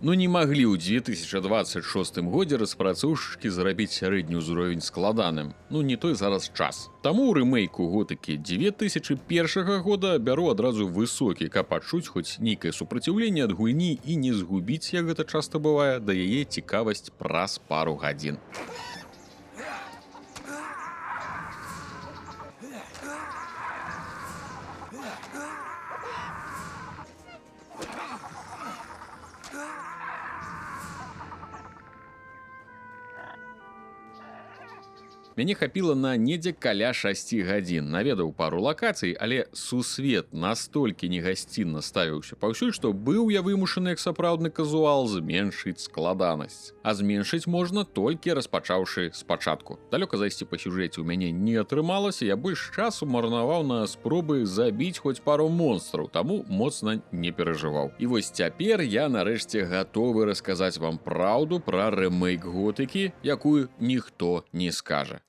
Ну не маглі ў 2026 годзе распрацоўшчыкі зрабіць сярэдні ўзровень складаным. Ну не той зараз час. Таму ў рэмейку Готыкі 2001 года бяру адразу высокі, каб адчуць хоць нейкае супраціўленне ад гульні і не згубіць, як гэта часта бывае, да яе цікавасць праз пару гадзін. Мяне хапіла на недзе каля 6 гадзін. Наведаў пару лакацый, але сусвет настолькі негасцінна ставіўся паўсюль, што быў я вымушаны як сапраўдны казуал зменшыць складанасць. А зменшыць можна, толькі распачаўшы спачатку. Далёка зайсці па сюжэце ў мяне не атрымалася, я больш часу марнаваў на спробы забіць хоць пару монстраў, таму моцна не перажываў. І вось цяпер я нарэшце гатовы расказаць вам праўду пра рэмейк Готыкі, якую ніхто не скажа.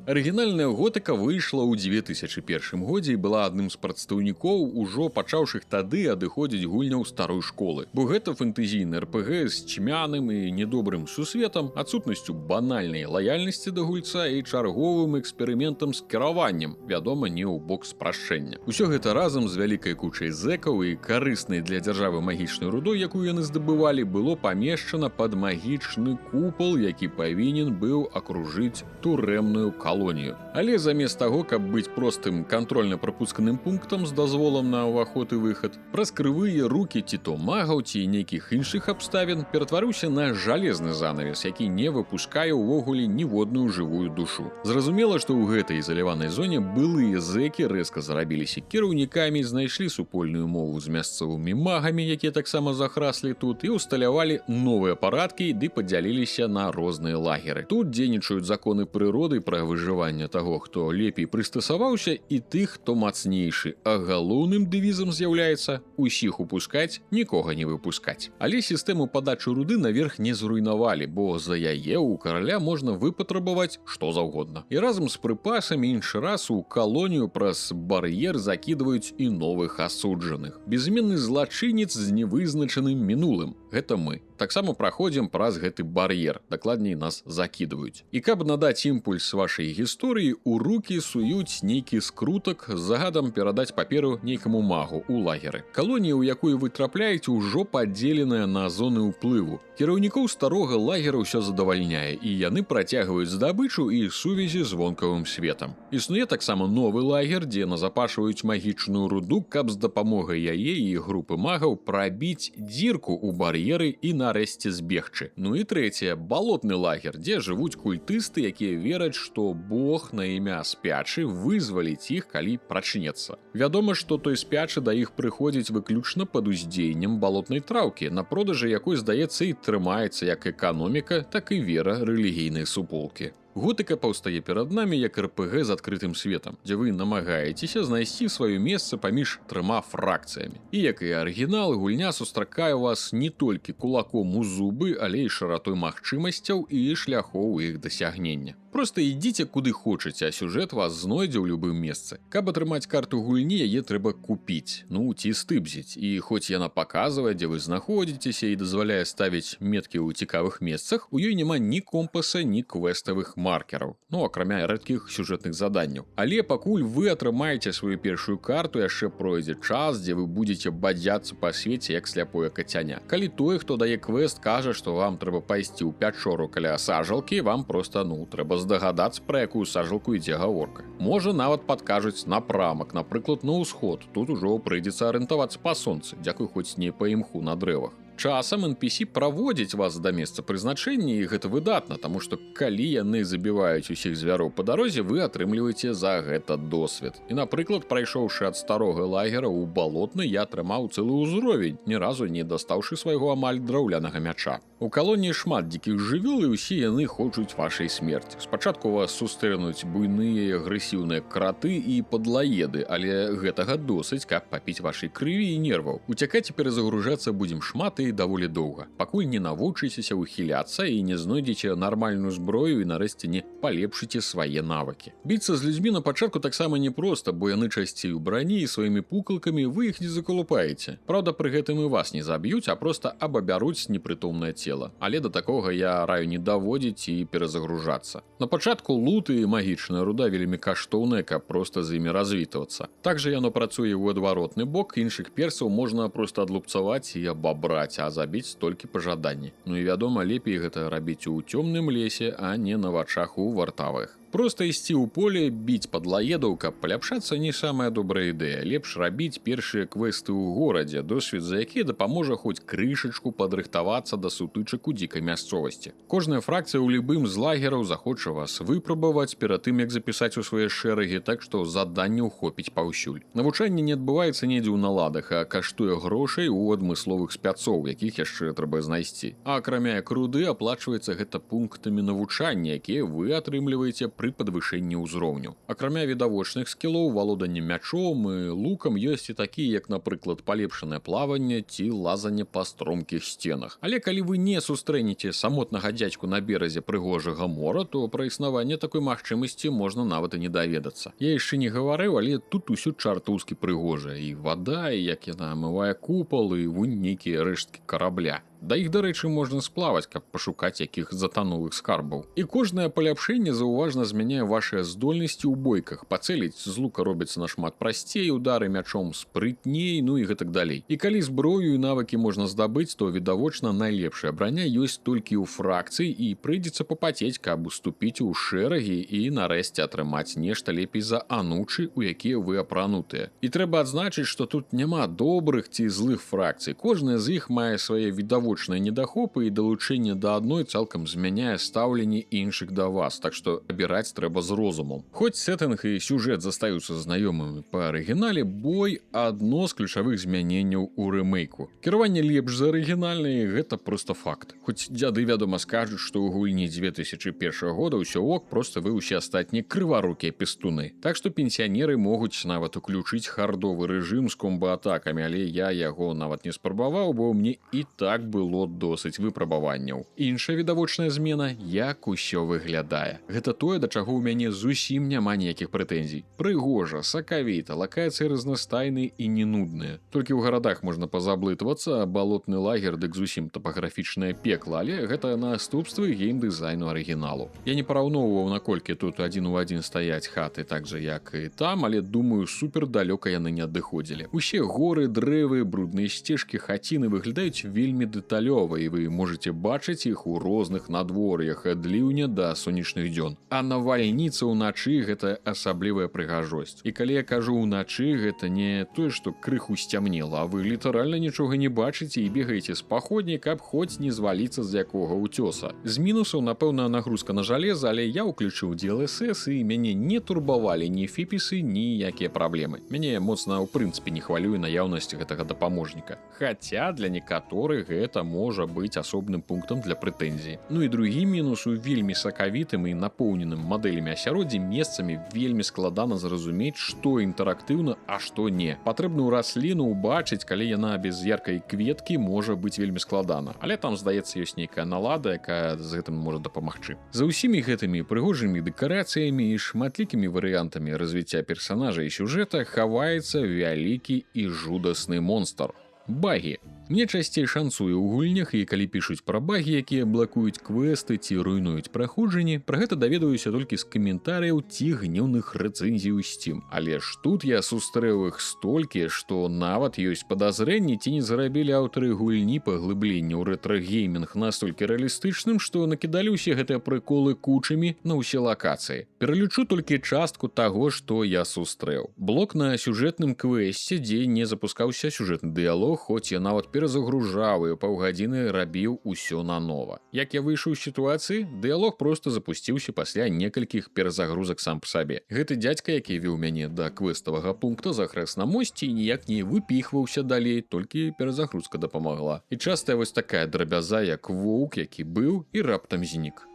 Арыгінальная Готыка выйшла ў 2001 годзе і была адным з прадстаўнікоў ужо пачаўшых тады адыходзіць гульняў старой школы. Бо гэта фэнтэзійны РПГ з цьмяным і недобрым сусветам, адсутнасцю банальнай лаяльнасці да гульца і чарговым эксперыментам з кіраваннем, вядома, не ў бок спрашчэння. Усё гэта разам з вялікай кучай зэкаў і карыснай для дзяржавы магічнай рудой, якую яны здабывалі, было памешчана пад магічны купал, які павінен быў акружыць турэмную калонію. Але замест таго, каб быць простым кантрольна-прапускным пунктам з дазволам на ўваход і выхад, праз крывыя рукі ці то магаў, ці нейкіх іншых абставін ператварыўся на жалезны занавес, які не выпускае ўвогуле ніводную жывую душу. Зразумела, што ў гэтай ізаляванай зоне былыя зэкі рэзка зарабіліся кіраўнікамі, знайшлі супольную мову з мясцовымі магамі, якія таксама захраслі тут, і ўсталявалі новыя парадкі ды падзяліліся на розныя лагеры. Тут дзейнічаюць законы прыроды пра выжыванне таго, хто лепей прыстасаваўся, і тых, хто мацнейшы, а галоўным дэвізам з'яўляецца усіх упускаць, нікога не выпускаць. Але сістэму падачы руды наверх не зруйнавалі, бо за яе ў караля можна выпатрабаваць што заўгодна. І разам з прыпасамі іншы раз у калонію праз бар'ер закідваюць і новых асуджаных. Безыменны злачынец з невызначаным мінулым. Гэта мы. Таксама праходзім праз гэты бар'ер, дакладней, нас закідваюць. І каб надаць імпульс вашай гісторыі, у рукі суюць нейкі скрутак з загадам перадаць паперу нейкаму магу ў лагеры. Калонія, ў якую вы трапляеце, ўжо падзеленая на зоны ўплыву. Кіраўнікоў старога лагера ўсё задавальняе, і яны працягваюць здабычу і сувязі з вонкавым светам. Існуе таксама новы лагер, дзе назапашваюць магічную руду, каб з дапамогай яе і групы магаў прабіць дзірку ў бар'еры і нарэшце збегчы. Ну і трэцяе, балотны лагер, дзе жывуць культысты, якія вераць, што бог на імя Спячы вызваліць іх, калі прачнецца. Вядома, што той Спячы да іх прыходзіць выключна пад уздзеяннем балотнай траўкі, на продажы якой, здаецца, і трымаецца як эканоміка, так і вера рэлігійнай суполкі. Готыка паўстае перад намі як РПГ з адкрытым светам, дзе вы намагаецеся знайсці сваё месца паміж трыма фракцыямі. І як і арыгінал, гульня сустракае вас не толькі кулаком у зубы, але і шыратой магчымасцяў і шляхоў іх дасягнення. Проста ідзіце куды хочаце, а сюжэт вас знойдзе ў любым месцы. Каб атрымаць карту гульні, яе трэба купіць, ну ці стыбзіць. І хоць яна паказвае, дзе вы знаходзіцеся, і дазваляе ставіць меткі ў цікавых месцах, у ёй няма ні компаса, ні квеставых маркераў. Ну, акрамя рэдкіх сюжэтных заданняў. Але пакуль вы атрымаеце сваю першую карту, яшчэ пройдзе час, дзе вы будзеце бадзяцца па свеце як сляпое кацяня. Калі той, хто дае квест, кажа, што вам трэба пайсці ў пячору каля сажалкі, вам проста, ну, трэба здагадацца, пра якую сажалку ідзе гаворка. Можа, нават падкажуць напрамак, напрыклад, на ўсход. Тут ужо прыйдзецца арыентавацца па сонцы, дзякуй хоць не па імху на дрэвах. Часам NPC праводзіць вас да месца прызначэння, і гэта выдатна, таму што калі яны забіваюць усіх звяроў па дарозе, вы атрымліваеце за гэта досвед. І, напрыклад, прайшоўшы ад старога лагера ў балотны, я атрымаў цэлы ўзровень, ні разу не дастаўшы свайго амаль драўлянага мяча. У калоніі шмат дзікіх жывёл, і ўсе яны хочуць вашай смерці. Спачатку вас сустрэнуць буйныя агрэсіўныя краты і падлаеды, але гэтага досыць, каб папіць вашай крыві і нерваў. Уцякаць і перазагружацца будзем шмат і даволі і даволі доўга, пакуль не навучыцеся ухіляцца і не знойдзеце нармальную зброю і нарэшце не палепшыце свае навыкі. Біцца з людзьмі на пачатку таксама непроста, бо яны часцей у брані, і сваімі пукалкамі вы іх не закалупаеце. Праўда, пры гэтым і вас не заб'юць, а проста абабяруць непрытомнае цела. Але да такога я раю не даводзіць і перазагружацца. На пачатку лут і магічная руда вельмі каштоўная, каб проста з імі развітвацца. Также яно працуе ў адваротны бок: іншых персаў можна проста адлупцаваць і абабраць, а забіць толькі па жаданні. Ну і, вядома, лепей гэта рабіць у цёмным лесе, а не на вачах у вартавых. Проста ісці ў поле біць падлаедаў, каб паляпшацца, не самая добрая ідэя. Лепш рабіць першыя квесты ў горадзе, досвед за якія дапаможа хоць крышачку падрыхтавацца да сутычак у дзікай мясцовасці. Кожная фракцыя ў любым з лагераў захоча вас выпрабаваць перад тым, як запісаць у свае шэрагі, так што заданняў хопіць паўсюль. Навучанне не адбываецца недзе ў наладах, а каштуе грошай у адмысловых спяцоў, якіх яшчэ трэба знайсці. А акрамя як руды, аплачваецца гэта пунктамі навучання, якія вы атрымліваеце пры падвышэнні ўзроўню. Акрамя відавочных скілоў, валоданне мячом і лукам, ёсць і такія, як, напрыклад, палепшанае плаванне ці лазанне па стромкіх сценах. Але калі вы не сустрэнеце самотнага дзядзьку на беразе прыгожага мора, то пра існаванне такой магчымасці можна нават і не даведацца. Я яшчэ не гаварыў, але тут усё чартоўскі прыгожа: і вада, і як яна амывае купал, і вунь нейкія рэшткі карабля. Да іх, дарэчы, можна сплаваць, каб пашукаць якіх затанулых скарбаў. І кожнае паляпшэнне заўважна змяняе вашыя здольнасці ў бойках. Пацэліць з лука робіцца нашмат прасцей, удары мячом спрытней, ну і гэтак далей. І калі зброю і навыкі можна здабыць, то відавочна найлепшая браня ёсць толькі ў фракцыі, і прыйдзецца папацець, каб уступіць у шэрагі і нарэшце атрымаць нешта лепей за анучы, у якія вы апранутыя. І трэба адзначыць, што тут няма добрых ці злых фракцый. Кожная з іх мае свае відавочныя недахопы, і далучэнне да адной цалкам змяняе стаўленне іншых да вас, так што абіраць трэба з розумам. Хоць сеттынг і сюжэт застаюцца знаёмымі па арыгінале, бой — адно з ключавых змяненняў у рэмейку. Кіраванне лепш за арыгінальнае, гэта проста факт. Хоць дзяды, вядома, скажуць, што ў гульні 2001 года ўсё ок, просто вы ўсе астатнія крыварукія пестуны. Так што пенсіянеры могуць нават уключыць хардовы рэжым з комбаатакамі, але я яго нават не спрабаваў, бо мне і так было досыць выпрабаванняў. Іншая відавочная змена — як усё выглядае. Гэта тое, да чаго ў мяне зусім няма ніякіх прэтэнзій. Прыгожа, сакавіта, лакацыі разнастайныя і не нудныя. Толькі ў гарадах можна пазаблытвацца, а балотны лагер дык зусім тапаграфічнае пекла, але гэта наступствы геймдызайну арыгіналу. Я не параўноўваў, наколькі тут адзін у адзін стаяць хаты так жа, як і там, але думаю, супер далёка яны не адыходзілі. Усе горы, дрэвы, брудныя сцежкі, хаціны выглядаюць вельмі дэталёва, і вы можете бачыць іх у розных надвор'ях, ад ліўня да сонечных дзён. А навальніца ўначы — гэта асаблівая прыгажосць. І калі я кажу ўначы, гэта не тое, што крыху сцямнела, а вы літаральна нічога не бачыце і бегаеце з паходняй, каб хоць не зваліцца з якога ўцёса. З мінусаў, напэўна, нагрузка на жалеза, але я ўключыў DLSS, і мяне не турбавалі ні фіпісы, ніякія праблемы. Мяне моцна ў прынцыпе не хвалюе наяўнасць гэтага дапаможніка. Хаця для некаторых гэта можа быць асобным пунктам для прэтэнзій. Ну і другі мінус: у вельмі сакавітым і напоўненым мадэлямі асяроддзі месцамі вельмі складана зразумець, што інтэрактыўна, а што не. Патрэбную расліну ўбачыць, калі яна без яркай кветкі, можа быць вельмі складана. Але там, здаецца, ёсць нейкая налада, якая з гэтым можа дапамагчы. За ўсімі гэтымі прыгожымі дэкарацыямі і шматлікімі варыянтамі развіцця персанажа і сюжэта хаваецца вялікі і жудасны монстр — багі. Мне часцей шанцуе ў гульнях, і калі пішуць пра багі, якія блакуюць квесты ці руйнуюць праходжанні, пра гэта даведаюся толькі з каментарыяў ці гнеўных рэцэнзій у Steam. Але ж тут я сустрэў іх столькі, што нават ёсць падазрэнні, ці не зрабілі аўтары гульні паглыбленне ў рэтра-геймінг настолькі рэалістычным, што накідалі ўсе гэтыя прыколы кучамі на ўсе лакацыі. Пералічу толькі частку таго, што я сустрэў. Блок на сюжэтным квесце, дзе не запускаўся сюжэтны дыялог, хоць я нават перазагружаў і паўгадзіны рабіў усё нанова. Як я выйшаў з сітуацыі? Дыялог проста запусціўся пасля некалькіх перазагрузак сам па сабе. Гэты дзядзька, які вёў мяне да квеставага пункта, захрэс на мосце і ніяк не выпіхваўся далей, толькі перазагрузка дапамагла. І частая вось такая драбяза, як воўк, які быў і раптам знік.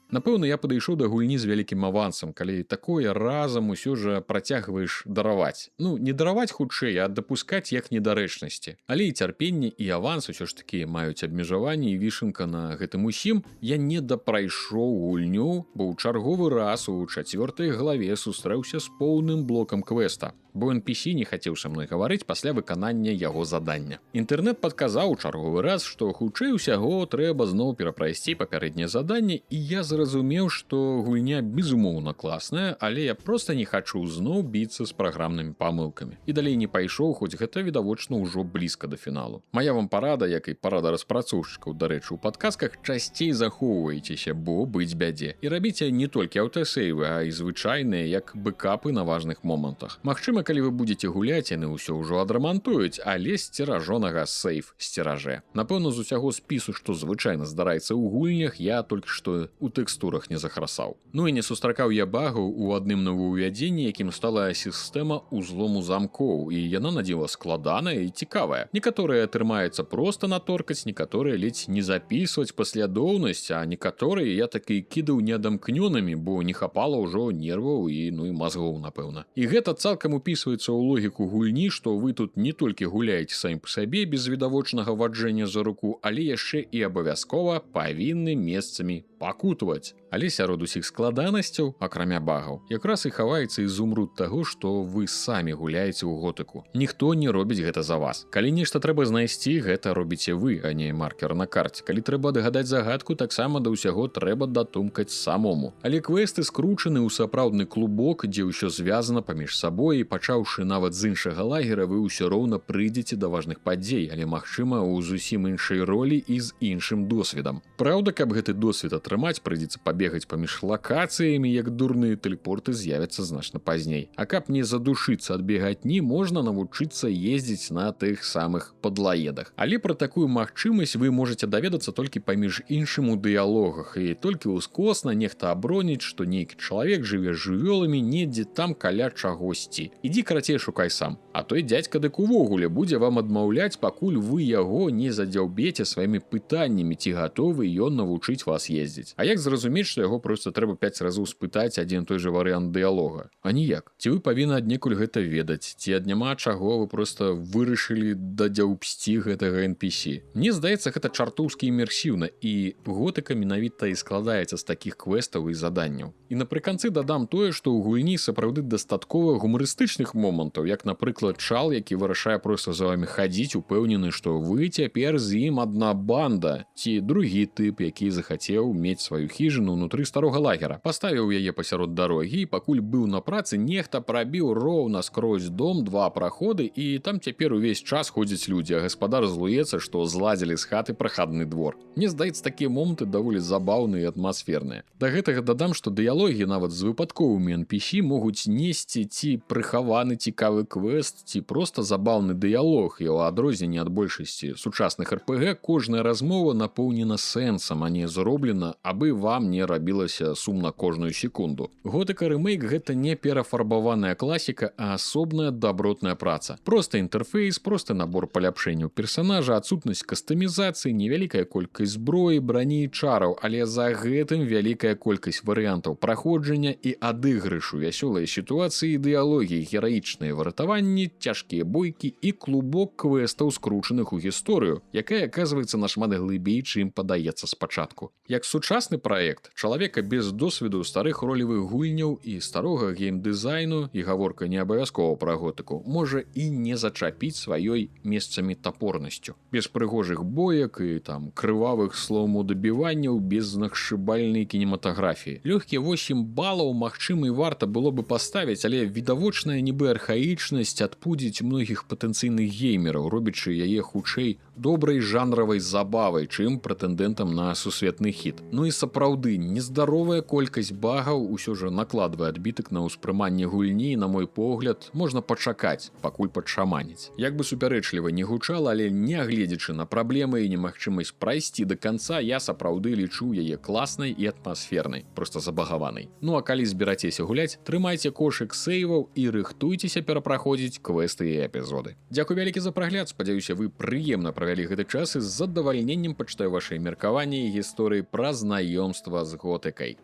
Напэўна, я падышоў да гульні з вялікім авансам, калі такое разам усё жа працягваеш дараваць. Ну, не дараваць хутчэй, а дапускаць як недарэчнасці. Але і цярпенне, і аванс усё ж такі маюць абмежаванні, і вішынка на гэтым усім: я не дапрайшоў гульню, бо ў чарговы раз у чацвёртай главе сустрэўся з поўным блокам квеста, бо NPC не хацеў са мной гаварыць пасля выканання яго задання. Інтэрнэт падказаў у чарговы раз, што хутчэй усяго трэба зноў перапрайсці папярэдняе заданне, і я зразумеў, што гульня безумоўна класная, але я проста не хачу зноў біцца з праграмнымі памылкамі. І далей не пайшоў, хоць гэта відавочна ўжо блізка да фіналу. Мая вам парада, як і парада распрацоўшчыкаў, дарэчы, у падказках: часцей захоўвайцеся, бо быць бядзе. І рабіце не толькі аўтасейвы, а і звычайныя, як бэкапы на важных момантах. Магчыма, калі вы будете гуляць, яны ўсё ўжо адрамантуюць, але сцеражонага сейф сцеражэ. Напэўна, з усяго спісу, што звычайна здараецца ў гульнях, я толькі што у тэкстурах не захрасаў. Ну і не сустракаў я багаў у адным новаўвядзенні, якім стала сістэма узлому замкоў, і яна надзіва складаная і цікавая. Некаторыя атрымаецца проста наторкаць, некаторыя ледзь не запісваць паслядоўнасць, а некаторыя я так і кідаў неадамкнёнымі, бо не хапала ўжо нерваў і, ну, і мазгоў, напэўна. І гэта цалкам упісваецца ў логіку гульні, што вы тут не толькі гуляеце самі па сабе без відавочнага ваджэння за руку, але яшчэ і абавязкова павінны месцамі пакутваць. Але сярод усіх складанасцяў, акрамя багаў, якраз і хаваецца ізумруд таго, што вы самі гуляеце ў Готыку. Ніхто не робіць гэта за вас. Калі нешта трэба знайсці, гэта робіце вы, а не маркер на карце. Калі трэба адгадаць загадку, таксама да ўсяго трэба датумкаць самому. Але квесты скручаны ў сапраўдны клубок, дзе ўсё звязана паміж сабой, і, пачаўшы нават з іншага лагера, вы ўсё роўна прыйдзеце да важных падзей, але, магчыма, у зусім іншай ролі і з іншым досведам. Праўда, каб гэты досвед атрымаць, прыйдзецца пабегаць паміж лакацыямі, як дурныя, тэлепорты з'явяцца значна пазней. А каб не задушыцца ад бегатні, можна навучыцца ездзіць на тых самых падлаедах. Але пра такую магчымасць вы можете даведацца толькі паміж іншым у дыялогах, і толькі ускосна нехта аброніць, што нейкі чалавек жыве з жывёламі недзе там каля чагосьці. Ідзі, карацей, шукай сам. А той дзядзька дык увогуле будзе вам адмаўляць, пакуль вы яго не задзяўбеце сваімі пытаннямі, ці гатовы ён навучыць вас ездзіць. А як зразумець, што яго проста трэба 5 разоў спытаць адзін той жа варыянт дыялога? А ніяк. Ці вы павінны аднекуль гэта ведаць, ці ад няма чаго вы проста вырашылі дадзяўбсці гэтага NPC. Мне здаецца, гэта чартоўскі імерсіўна, і Готыка менавіта і складаецца з такіх квестаў і заданняў. І напрыканцы дадам тое, што ў гульні сапраўды дастаткова гумарыстычных момантаў, як, напрыклад, чал, які вырашае проста за вамі хадзіць, упэўнены, што вы цяпер з ім адна банда, ці другі тып, які захацеў мець сваю хіжыну ўнутры старога лагера. Паставіў яе пасярод дарогі, і, пакуль быў на працы, нехта прабіў роўна скрозь дом два праходы, і там цяпер увесь час ходзяць людзі, а гаспадар злуецца, што зладзілі з хаты прахадны двор. Мне здаецца, такія моманты даволі забаўныя і атмасферныя. Да гэтага дадам, што дыялогі нават з выпадковымі NPC могуць несці ці прыхаваны цікавы квест, ці проста забаўны дыялог, і ў адрозненне ад большасці сучасных РПГ кожная размова напоўнена сэнсам, а не зроблена, абы вам не рабілася сумна кожную секунду. Готыка рэмейк — гэта не перафарбаваная класіка, а асобная дабротная праца. Просты інтэрфейс, просты набор паляпшэнняў персонажа, адсутнасць кастамізацыі, невялікая колькасць зброі, брані і чараў, але за гэтым вялікая колькасць варыянтаў праходжання і адыгрышу, вясёлыя сітуацыі і дыялогі, гераічныя выратаванні, цяжкія бойкі і клубок квестаў, скручаных у гісторыю, якая аказваецца нашмат глыбей, чым падаецца спачатку. Як сучасны праект чалавека без досведу старых ролевых гульняў і старога геймдызайну, і гаворка не абавязкова пра Готыку, можа і не зачапіць сваёй месцамі тапорнасцю. Без прыгожых боек і там крывавых слоўмо дабіванняў, без знахшыбальнай кінематаграфіі. Лёгкія 8 балаў, магчыма, і варта было бы паставіць, але відавочная нібы архаічнасць адпудзіць многіх патэнцыйных геймераў, робячы яе хутчэй добрай жанравай забавай, чым прэтэндэнтам на сусветны хіт. Ну і сапраўды, нездаровая колькасць багаў усё жа накладвае адбітак на ўспрыманне гульні, і, на мой погляд, можна пачакаць, пакуль падшаманіць. Як бы супярэчліва не гучала, але, нягледзячы на праблемы і немагчымасць прайсці до конца, я сапраўды лічу яе класнай і атмасфернай, проста забагаванай. Ну а калі збірацеся гуляць, трымайце кошык сейваў і рыхтуйцеся перапраходзіць квесты і эпізоды. Дзякуй вялікі за прагляд, спадзяюся, вы прыемна правялі гэты час, і з задавальненнем пачытаю вашыя меркаванні і гісторыі пра знаёмства з з готыкай.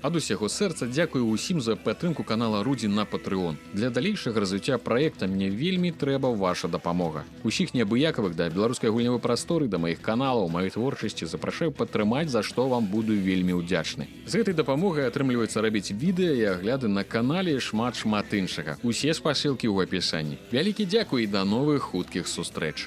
Ад усяго сэрца дзякую ўсім за падтрымку канала Рудзі на Patreon. Для далейшага развіцця праекта мне вельмі трэба ваша дапамога. Усіх неабыякавых да беларускай гульнявой прасторы, да маіх каналаў, маёй творчасці запрашаю падтрымаць, за што вам буду вельмі ўдзячны. З гэтай дапамогай атрымліваецца рабіць відэа і агляды на канале і шмат-шмат іншага. Усе спасылкі ў апісанні. Вялікі дзякуй і да новых хуткіх сустрэч.